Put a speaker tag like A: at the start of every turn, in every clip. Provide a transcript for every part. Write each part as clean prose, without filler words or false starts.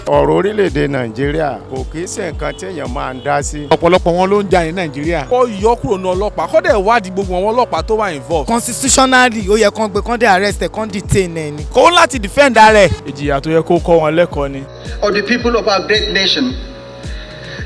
A: Ọ̀rọ̀ orílẹ̀-èdè Nàìjíríà kò kì í ṣe nǹkan tí èèyàn máa ń dá sí.
B: Ọ̀pọ̀lọpọ̀ wọn ló ń jà ní Nàìjíríà.
C: Kó yọ kúrò ní ọlọ́pàá, kó dẹ̀ wádìí gbogbo àwọn ọlọ́pàá tó wà involved.
D: Constitutionally, ó yẹ kán gbé, kán dé arrest ẹ, kán detain ẹ ni.
E: Kó láti defend ara ẹ̀.
F: Ìjìyà tó yẹ kó kọ́ wọn lẹ́kọ̀ọ́ ni.
G: Of the people of our great nation.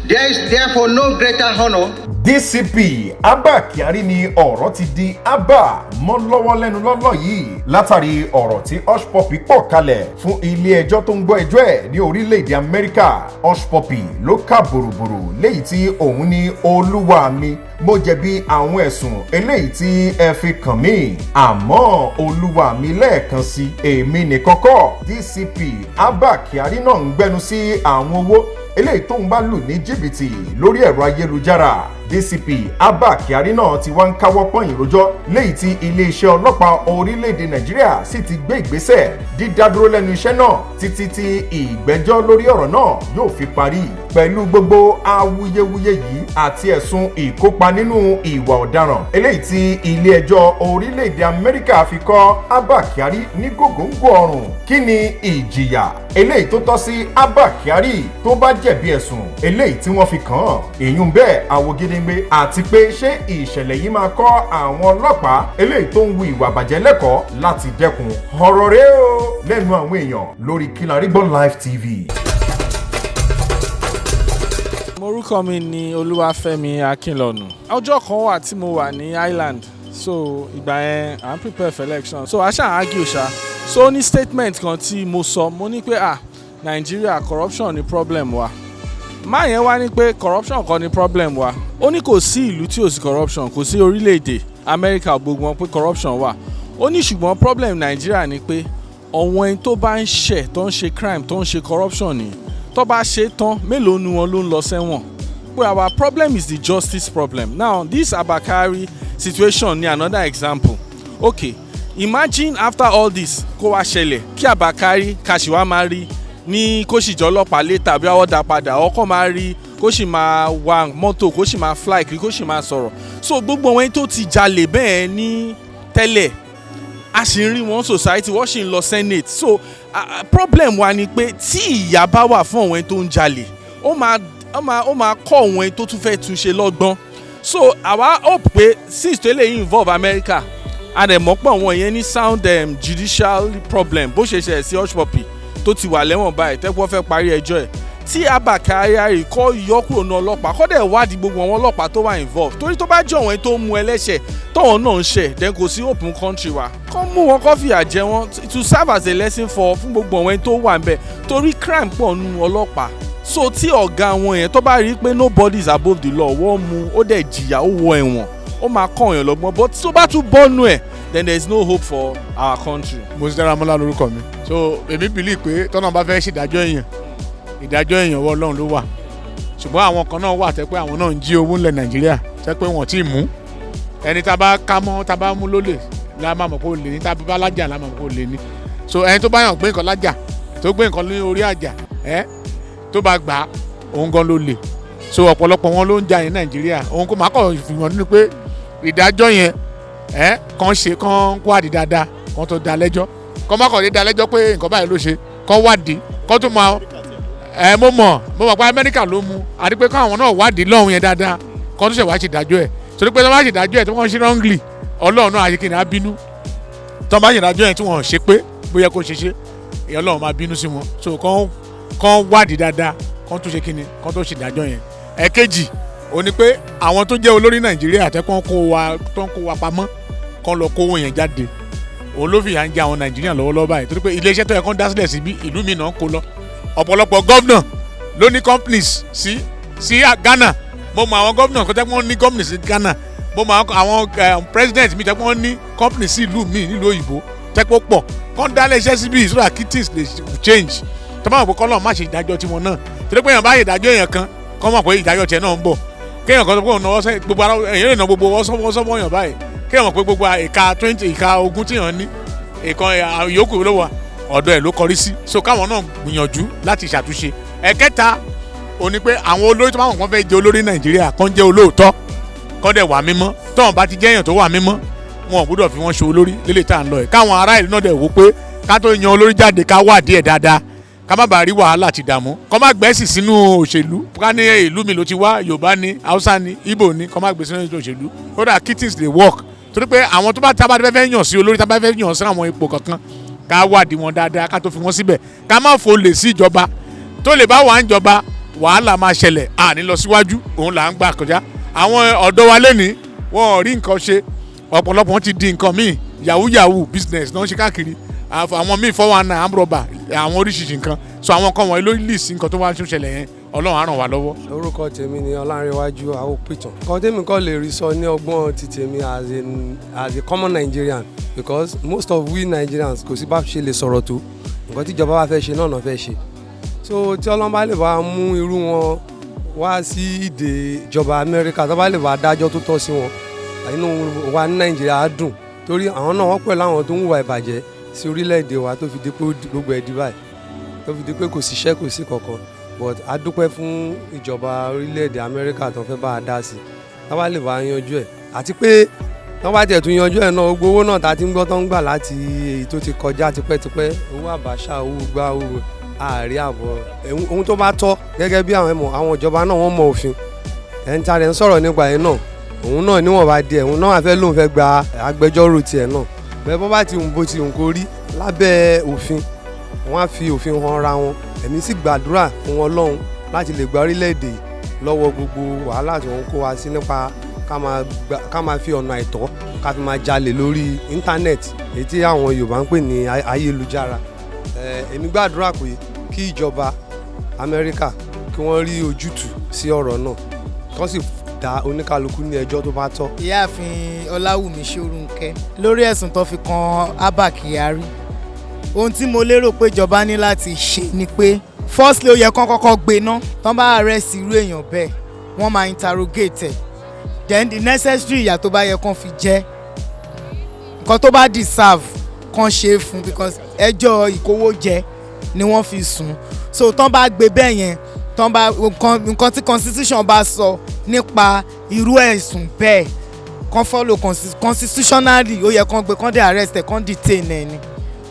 G: There is therefore no greater honor.
H: DCP Abba Kyari ni ọ̀rọ̀ ti di Abba mọ́ lọ́wọ́ lẹ́nu lọ́lọ́ yìí látàrí ọ̀rọ̀ tí Hushpuppi pọ̀ kalẹ̀ fún ilé ẹjọ́ tó ń gbọ́ ẹjọ́ ẹ̀ ní orílẹ̀-èdè Amẹ́ríkà. Hushpuppi ló kà bòròbòrò léyìí tí òun ní, "Olúwa mi, mo jẹ̀bi àwọn ẹ̀sùn eléyìí tí ẹ fi kàn mí, àmọ́ Olúwa mi, lẹ́ẹ̀kan sí, èmi nìkan kọ́, DCP Abba Kyari náà ń gbẹnu sí àwọn owó eléyìí tóun bá lù ní jìbìtì lórí ẹ̀rọ ayélujára." DCP Abba Kyari náà ti wá ń káwọ́ pọ̀nyìn rojọ́ léyìí tí iléeṣẹ́ ọlọ́pàá orílẹ̀-èdè Nàìjíríà sì ti gbé ìgbésẹ̀ dídádúró lẹ́nu iṣẹ́ náà títí tí ìgbẹ́jọ́ lórí ọ̀rọ̀ náà yóò fi parí. Pẹ̀lú gbogbo awuyewuye yìí àti ẹ̀sùn ìkópa nínú ìwà ọ̀daràn eléyìí tí ilé-ẹjọ́ orílẹ̀-èdè Amẹ́ríkà fi kọ́ Abba Kyari ní gògóńgò ọrùn, kí ni ìjìyà eléyìí tó tọ́ sí Abba Kyari tó bá jẹ̀bi ẹ̀sùn eléyìí tí wọ́n fi kàn án? Èyún bẹ́ẹ̀ àwògedengbe. Àti pé ṣé ìṣẹ̀lẹ̀ yìí máa kọ́ àwọn ọlọ́pàá eléyìí tó ń hu ìwà àbàjẹ́ lẹ́kọ̀ọ́ láti dẹ́kun? Ọ̀rọ̀ rẹ o lẹ́nu àwọn èèyàn lórí Kilarigbo Live TV.
C: Orúkọ mi ni Olúwafẹ́mi Akínlọ́nù. Ọjọ́ kan wà tí mo wà ní Island, so ìgbà yẹn à ń prepare for election, so a ṣáà argue ṣá. So ó ní statement kan tí mo sọ, mo ní pé, "Ah, Nàìjíríà, corruption ni problem wa." Man yẹn wá ní pé corruption kọ́ ni problem wa. Ó ní kò sí ìlú tí ò sí corruption, kò sí orílẹ̀-èdè Amẹ́ríkà, gbogbo wọn pé corruption wà. Ó ní ṣùgbọ́n problem Nàìjíríà ni pé ọ̀wọ́n ẹni tó bá ń ṣẹ̀, tó ń ṣe crime, tó ń ṣe corruption ni, tó bá ṣe tán, mélòó nu wọn ló ń lọ sẹ́wọ̀n? Pé our problem is the justice problem. Now, this Abba Kyari situation ni another example. Okay, imagine after all this, kó wá ṣẹlẹ̀ kí Abba Kyari ká ṣì wá máa rí ní kó sì jẹ́ ọlọ́pàá later, bí wọ́n dá padà, ọkọ̀ máa rí kó sì máa wa mọ́tò, kó sì máa fly kiri, kó sì máa sọ̀rọ̀. So gbogbo àwọn ẹni tó ti jalè bẹ́ẹ̀ ní tẹ́lẹ̀, a sì ń rí wọn society, wọ́n sì ń lọ senate. So problem wa ni pé tí ìyà bá wà fún àwọn ẹni tó ń jalè, ó máa kọ́ àwọn ẹni tó tún fẹ́ túnṣe lọ́gbọ́n. So àwa hope pé since tó lè involve America, a dẹ̀ mọ̀ pé àwọn yẹn ní sound judicial problem. Bó ṣe ṣẹlẹ̀ sí Hushpuppi tó ti wà lẹ́wọ̀n báyìí, tẹ́kọ̀ fẹ́ parí ẹjọ́ ẹ̀, tí Abba Kyari kọ́ yọ kúrò ní ọlọ́pàá, kọ́ dẹ̀ wádìí gbogbo àwọn ọlọ́pàá tó wà involved, torí tó bá jẹ́ àwọn ẹni tó ń mú ẹlẹ́ṣẹ̀ tọ́wọ́n náà ń ṣẹ̀, then kò sí open country wa. Kọ́ mú wọn, kọ́ fìyà jẹ wọn to serve as a lesson for fún gbogbo àwọn ẹni tó wà ń bẹ̀, torí crime pọ̀ nínú ọlọ́pàá. So tí ọ̀gá wọn yẹn tó bá rí i pé nobody is above the law, wọ́n mú, ó dẹ̀ jìyà, ó wọ ẹ̀wọ̀n, ó máa kọ́ èèyàn lọ́gbọ́n. But tó bá tún bọ́nu ẹ̀, then there is no hope for our country.
B: Mo ti dára mọ́lá lórúkọ mi. So èmi believe pé tọ́nà bá fẹ́ ṣèdájọ́ èèyàn, ìdájọ́ èèyàn, ọwọ́ Ọlọ́run ló wà. Ṣùgbọ́n àwọn kan náà wà tẹ́ pé àwọn náà ń jí owó ńlẹ̀ Nàìjíríà, tẹ́ pé wọ́n ti mú ẹni tá a bá ká mọ́, tá a bá mú lólè la máa mọ̀ kó lè ní, tá a bá lájà la máa mọ̀ kó lè ní. So ẹni tó bá yàn gbé nǹkan lájà, tó gbé nǹkan ní orí àjà ẹ, tó bá gbà á, òun gan ló lè. So ọ̀pọ̀lọpọ̀ wọn ló ń jà ní Nàìjíríà. Òun kò máa kọ̀ fi hàn nínú pé ìdájọ́ yẹn ẹ kàn ṣe, kàn wádìí dáadáa kàn tó dá lẹ́jọ́. Kàn má kàn dé dá lẹ́jọ́ pé nǹkan báyìí ló ṣe. Kàn wádìí kàn tó máa ẹ. Mo mọ̀ pé Amẹ́ríkà ló mú, àti pé káwọn náà wádìí lọ́hùn yẹn dáadáa kàn tó ṣe wá ṣe ìdájọ́ ẹ̀, torí pé tí wọ́n bá ṣe ìdájọ́ ẹ̀ tí wọ́n ṣe wrongly, Ọlọ́run náà àyíkí ni á bínú. Tí wọ́n bá ṣe ìdájọ́ yẹn tí wọ́n ṣe pé bóyá kó ṣe ṣe, èèyàn Ọlọ́run máa bínú sí wọn. So kàn wádìí dáadáa kàn tó ṣe kíni, kàn tó ṣe ìdájọ́ yẹn. Ẹ̀kejì ó ní pé àwọn tó jẹ́ olórí Nàìjíríà tẹ́kọ̀ kó wa, tó ń kó wa pamọ́, kàn lọ kówó yẹn jáde. Òun ló fìyà ń jẹ àwọn Nàìjíríà lọ́wọ́lọ́wọ́ báyìí, torí pé iléeṣẹ́ tó yẹ kán dá sílẹ̀ síbí, ìlú mi náà ń kó lọ. Ọ̀pọ̀lọpọ̀ governor ló ní companies sí Ghana. Mo mọ àwọn governor kan tẹ́ pé wọ́n ní companies sí Ghana. Mo mọ àwọn president mi tẹ́ pé wọ́n ní companies sí ìlú mi nílùú òyìnbó tẹ́ pé ó pọ̀. Kán dá iléeṣẹ́ síbí so that things lè change. Tó bá wọn pé kọ́lọ́ má ṣe ìdájọ́ tiwọn náà, torí pé èèyàn bá ṣe ìdájọ́ èèyàn kan, kọ́ mọ̀ pé ìdájọ́ tiẹ̀ náà ń bọ̀. Kéèyàn kan tó pé òun náwó sẹ́yìn, gbogbo ara èèyàn lè ná gbogbo wọ́sọ́wọ́sọ́ yàn báyìí. Kéèyàn mọ̀ pé gbogbo ìka 20, ìka 20 tíyàn ní, ìkan ìyókù ló wà ọ̀dọ̀ ẹ̀ ló kọrí sí. So káwọn náà gbìyànjú láti ṣàtúnṣe. Ẹ̀kẹta ó ní pé àwọn olórí tó bá wọn kàn fẹ́ jẹ́ olórí Nàìjíríà, kàn jẹ́ olóòótọ́, kàn dẹ̀ wà mímọ́. Tọ́wọ́n bá ti jẹ́ èèyàn tó wà mímọ́, wọn ò gbọ́dọ̀ fi wọ́n ṣe olórí lélẹ̀ tá à ń lọ ẹ̀. Káwọn ará ìlú náà dẹ̀ wò pé ká tó yan olórí jáde, ká wádìí ẹ̀ dáadáa. Ká má bàa rí wàhálà àti ìdààmú, kọ́ má gbẹ́sì sínú òṣèlú. Ká ní ìlú mi ló ti wá, Yorùbá ní, Haúsá ní, Ìgbò ní, kọ́ má gbé sínú òṣèlú so that things dey work. Torí pé àwọn tó bá tá a bá fẹ́ yàn sí olórí, tá a bá fẹ́ yàn sí àwọn ipò kankan, ká wádìí wọn dáadáa ká tó fi wọ́n síbẹ̀. Ká má fò lè sí ìjọba tó lè bá wà ń jọba, wàhálà máa ṣẹlẹ̀, àní lọ síwájú. Òun là ń gbà kọjá. Àwọn ọ̀dọ́ wa lẹ́ni, wọn ò rí nǹkan ṣe. Ọ̀pọ̀lọpọ̀ wọn ti di nǹkan míì, yahoo yahoo business náà ń ṣe káàkiri. Àwọn míì, 419, armed robber, àwọn oríṣiríṣi nǹkan. So àwọn nǹkan wọ̀nyí ló lì sí nǹkan tó wá ń ṣẹlẹ̀ yẹn. Ọlọ́run á ràn wá lọ́wọ́.
E: Orúkọ tèmi ni Ọlárẹ̀wájú Àwòpìtàn. Nǹkan tèmi kọ́ lè rí sọ ní ọgbọ́n ti tèmi as a common Nigerian, because most of we Nigerians, kò sí bá ṣe lè sọ̀rọ̀ tó, nǹkan tíjọba bá fẹ́ ṣe náà náà fẹ́ ṣe. So tí Ọlọ́run bá lè bá mú irú wọn wá sí ìdè ìjọba Amẹ́ríkà, tó bá lè bá dájọ́ tó tọ́ sí wọn, inú wa ní Nàìjíríà á dùn, torí àwọn náà wọ́n pẹ̀lú àwọn tó ń hùwà ìbàjẹ́ sí orílẹ̀-èdè wa, tó fi di pé gbogbo ẹ̀ di báyìí, tó fi di pé kò síṣẹ́, kò sí kankan. But a dúpẹ́ fún ìjọba orílẹ̀-èdè Amẹ́ríkà tó fẹ́ bá a dá sí, tó bá lè bá a yanjú ẹ̀. Àti pé tó bá tiẹ̀ tún yanjú ẹ̀ náà, gbogbo owó náà tá a ti ń gbọ́ tó ń gbà láti èyí tó ti kọjá tipẹ́tipẹ́, owó Àbáṣà, owó gbá, owó ààrẹ àbọ̀, ohun tó bá tọ́ gẹ́gẹ́ bí àwọn ẹ̀mọ̀ àwọn ìjọba náà, wọ́n mọ òfin. Ẹni tá a rẹ̀ ń sọ̀rọ̀ nípa ẹ̀ náà, òun náà níwọ̀n bá díẹ̀, òun náà fẹ́ lóun fẹ́ gba agbẹjọ́rò tiẹ̀ náà bẹ́ẹ̀. Bọ́ bá ti hùn, bó ti hùn kó rí lábẹ́ òfin, wọ́n á fi òfin hàn ra wọn. Èmi sì gbàdúrà fún Ọlọ́run láti lè gba orílẹ̀-èdè lọ́wọ́ gbogbo wàhálà tí wọ́n ń kó wa sí nípa ká máa fi ọ̀nà àìtọ́ ká fi máa jalè lórí íńtánẹ́ẹ̀tì, èyí tí àwọn Yorùbá ń pè ní ayélujára. Èmi gbàdúrà pé kí ìjọba Amẹ́ríkà kí wọ́n rí ojútùú sí ọ̀rọ̀ náà, kí wọ́n sì dá oníkálukú ní ẹjọ́ tó bá tọ́.
D: Ìyáàfin Ọláwùmí Ṣórúnkẹ́, lórí ẹ̀sùn tó fi kan Abba Kyari, ohun tí mo lérò pé ìjọba ní láti ṣe ni pé, firstly, ó yẹ kán kọ́kọ́ gbé ná. Tán bá arrest irú èèyàn bẹ́ẹ̀, wọ́n máa interrogate ẹ̀, then the necessary ìyà tó bá yẹ kán fi jẹ́, nǹkan tó bá deserve, kán ṣe é fún, because ẹjọ́ ìkówójẹ ni wọ́n fi sùn. So tán bá gbé bẹ́ẹ̀ yẹn, tán bá nǹkan tí constitution bá sọ nípa irú ẹ̀sùn bẹ́ẹ̀, kán follow constitutionally. Ó yẹ kán gbé, kán dé arrest ẹ̀, kán detain ẹ̀ ni.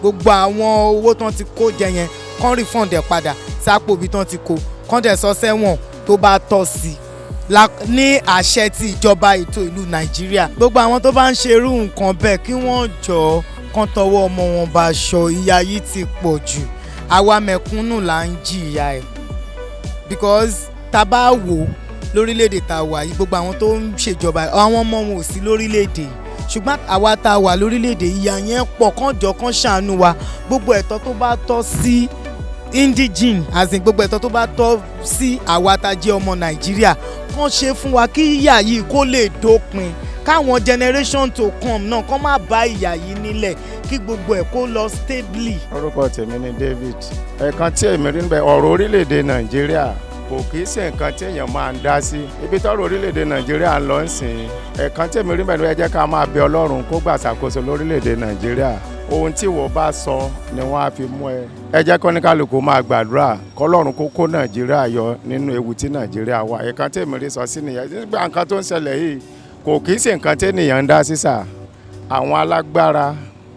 D: Gbogbo àwọn owó tán ti kó jẹ yẹn, kán refund ẹ̀ padà sápò ibi tán ti kó, kán dẹ̀ sọ sẹ́wọ̀n tó bá tọ́ sí ní àṣẹ ti ìjọba ètò ìlú Nàìjíríà. Gbogbo àwọn tó bá ń ṣerú nǹkan bẹ́ẹ̀, kí wọ́n jọ kán tọwọ́ ọmọ wọn bá aṣọ. Ìyà yìí ti pọ̀ jù, àwa mẹ̀kúnnù là ń jìyà ẹ̀, because tá a bá wò ó lórílẹ̀‐èdè tá a wà yìí, gbogbo àwọn tó ń ṣèjọba, àwọn ọmọ wọn ò sí lórílẹ̀‐èdè yìí, ṣùgbọ́n àwa tá a wà lórílẹ̀‐èdè, ìyà yẹn pọ̀. Kán jọ kán ṣàánú wa. Gbogbo ẹ̀tọ́ tó bá tọ́ sí indigene, as in gbogbo ẹ̀tọ́ tó bá tọ́ sí àwa tá a jẹ́ ọmọ Nàìjíríà, kán ṣe fún wa kí ìyà yìí kó lè dópin, káwọn generation to come náà kán má bá ìyà yìí nílẹ̀, kí gbogbo ẹ̀ kó lọ stably.
A: Orúkọ tèmi ni David. Ẹ̀kan tí èmi rí níbẹ̀, ọ̀rọ̀ orílẹ̀-èdè Nàìjíríà kò kì í ṣe nǹkan tí èèyàn máa ń dá sí. Ibi tọ́rọ̀ orílẹ̀-èdè Nàìjíríà ń lọ ń sìn, ẹ̀kan tí èmi rí níbẹ̀ ni, ẹ jẹ́ ká máa bẹ Ọlọ́run kó gbà ṣàkóso lórílẹ̀-èdè Nàìjíríà. Ohun tí wọ́n bá sọ ni wọ́n á fi mú ẹ. Ẹ jẹ́ kó ní kálukú máa gbàdúrà kọ́lọ́run kó kó Nàìjíríà yọ nínú ewu tí Nàìjíríà wà. Ẹ̀kan tí èmi rí sọ sí nìyẹn. Nígbà nǹkan tó ń ṣẹlẹ̀ yìí kò kì í ṣe nǹkan tí ènìyàn ń dá sí sà. Àwọn alágbára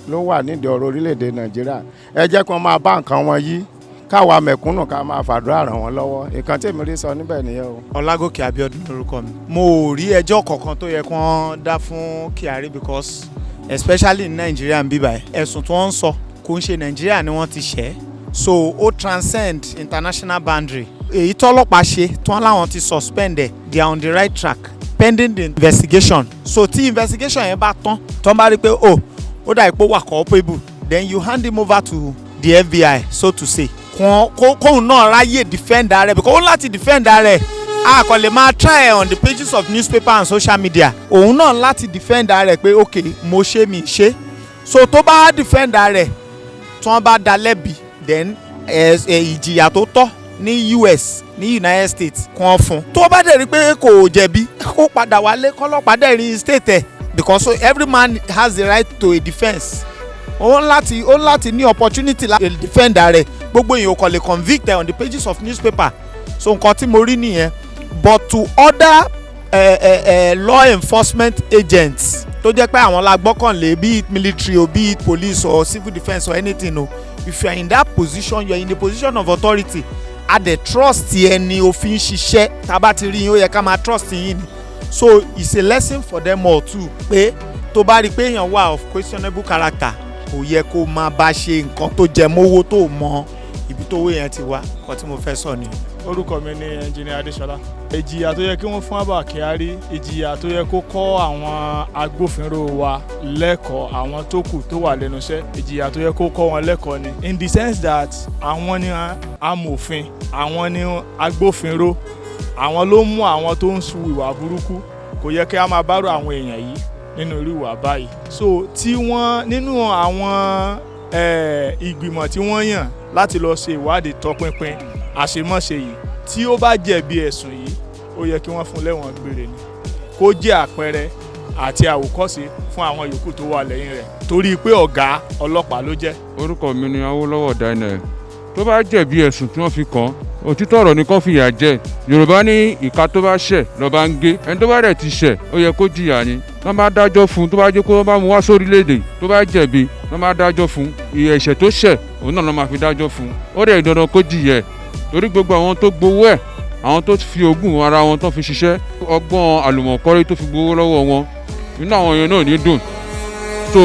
A: ló wà nídìí ọ̀rọ̀ orílẹ̀-èdè Nàìjíríà. Ẹ jẹ́ kí wọ́n máa bá nǹkan wọn yí, káwa mẹ̀kúnnù ká máa fàdúrà ràn wọ́n lọ́wọ́. Nǹkan tí èmi rí sọ níbẹ̀ nìyẹn o.
F: Ọlágòkè Abíọ́dún lórúkọ mi. Mo ò rí ẹjọ́ kankan tó yẹ kí wọ́n dá fún Kyari, because especially ní Nàìjíríà ń bíbá ẹ̀, ẹ̀sùn tí wọ́n ń sọ, kò ń ṣe Nàìjíríà ni wọ́n ti ṣẹ̀, so ó transcend international boundary. Èyí tọ́lọ́pàá ṣe tí wọ́n láwọn ti suspend ẹ̀, they are on the right track pending the investigation. So tí investigation yẹn bá tán, tí wọ́n bá rí pé oh, ó dà pé ó wà culpable, then you hand him over to the FBI, so to say, kóun náà ráyè defend ara ẹ̀, because ó ní láti defend ara ẹ̀. A kò lè máa try on the pages of newspaper and social media. Òun náà láti defend ara ẹ̀ pé ok, mo ṣe, mi ṣe. So tó bá defend ara ẹ̀, tí wọ́n bá dá lẹ́bi, then ìjìyà tó tọ́ ní US, ní United States, kàn fún un. Tó bá dẹ̀ rí pé kò jẹ̀bi, kó padà wálé, kọ́lọ́pàá dẹ̀ reinstate ẹ̀, because every man has the right to a defence. Ó ní láti ní opportunity láti defend ara rẹ̀. Gbogbo èèyàn kò lè convict ẹ on the pages of newspaper. So nǹkan tí mo rí nìyẹn. But to other law enforcement agents tó jẹ́ pé àwọn la gbọ́kànlé, be it military or be it police or civil defence or anything o, If you are in that position, you are in the position of authority, a dẹ̀ trust ẹni òfin ṣiṣẹ́. Tá a bá ti rí yín, ó yẹ ká máa trust yín ni. So it's a lesson for them all too, pé tó bá rí i pé èèyàn wà of questionable character, kò yẹ kó máa bá ṣe nǹkan tó jẹ mówó tó mọ ibi tó owó yẹn ti wá. Nǹkan tí mo fẹ́ sọ nìyẹn.
C: Orúkọ mi ni Engineer Adéṣọlá. Ìjìyà tó yẹ kí wọ́n fún Abba Kyari, ìjìyà tó yẹ kó kọ́ àwọn agbófinró wa lẹ́kọ̀ọ́, àwọn tó kù tó wà lẹ́nu iṣẹ́, ìjìyà tó yẹ kó kọ́ wọn lẹ́kọ̀ọ́ ni, in the sense that àwọn ni amòfin, àwọn ni agbófinró, àwọn ló mú àwọn tó ń su ìwà burúkú. Kò yẹ kí a máa bárò àwọn èèyàn yìí nínú irú ìwà báyìí. So tí wọ́n nínú àwọn ìgbìmọ̀ tí wọ́n yàn láti lọ ṣe ìwádìí tọpinpin àṣemọ́ṣe yìí, tí ó bá jẹ̀bi ẹ̀sùn yìí, ó yẹ kí wọ́n fún lẹ́wọ̀n gbére ni, kó jẹ́ àpẹẹrẹ àti àwòkọ́ṣe fún àwọn yòókù tó wà lẹ́yìn rẹ̀, torí pé ọ̀gá ọlọ́pàá ló jẹ́.
I: Orúkọ mi ni Awólọ́wọ̀ Daniel. Tó bá jẹ̀bi ẹ̀sùn tí wọ́n fi kàn án, òtítọ́ ọ̀rọ̀ ni kó fìyà jẹ. Yorùbá ní ìka tó bá ṣẹ̀ lọ́ba ń gé. Ẹni tó bá rẹ̀ ti ṣẹ̀, ó yẹ kó jìyà ni. Wọ́n bá dájọ́ fún un, tó bá jẹ́ kó wọ́n bá mú wá sórílẹ̀-èdè, tó bá jẹ̀bi, wọ́n bá dájọ́ fún un, ìyà ẹ̀ṣẹ̀ tó ṣẹ̀, òun náà ló máa fi dájọ́ fún un. Ó dẹ̀ dandan kó jìyà ẹ̀, torí gbogbo àwọn tó gbowó ẹ̀, àwọn tó fi ogún ara wọn tó fi ṣiṣẹ́, ọgbọ́n àlùmọ̀kọ́rí tó fi gbowó lọ́wọ́ wọn, inú àwọn yẹn náà ní dùn. So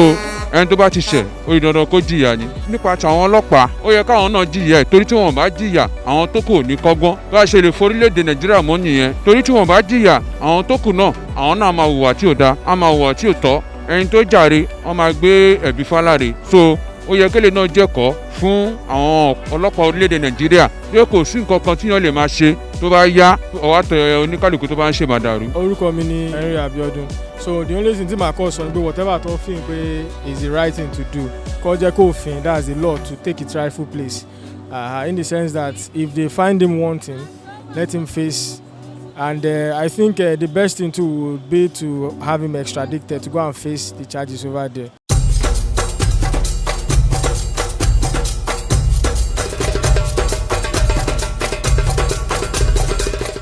I: ẹni tó bá ti ṣẹ̀, ó di dandan kó jìyà ni. Nípa tàwọn ọlọ́pàá, ó yẹ káwọn náà jìyà ẹ̀, torí tí wọ́n bá jìyà, àwọn tó kù ò ní kọ́gbọ́n. Bá a ṣe lè forílẹ̀-èdè Nàìjíríà mọ́ nìyẹn, torí tí wọ́n bá jìyà, àwọn tó kù náà, àwọn náà máa hùwà tí ò dáa, á máa hùwà tí ò tọ́. Ẹni tó jàre, wọ́n máa gbé ẹ̀bí fáláre. So ó yẹ kéle náà jẹ́kọ̀ọ́ fún àwọn ọlọ́pàá orílẹ̀-èdè Nàìjíríà pé kò sí nǹkan kan tíyàn lè máa ṣe, tó bá yá, ọwọ́ tẹ oníkálukú tó bá ń ṣe màdàrú.
J: Orúkọ mi ni Henry Abiodun. So the only thing tí màá kọ́ sọ ni pé whatever tó fi pé is the right thing to do, kó jẹ́ kó òfin, that's the law, to take its rightful place, in the sense that if they find him wanting, let him face. And I think the best thing too would be to have him extradited to go and face the charges over there.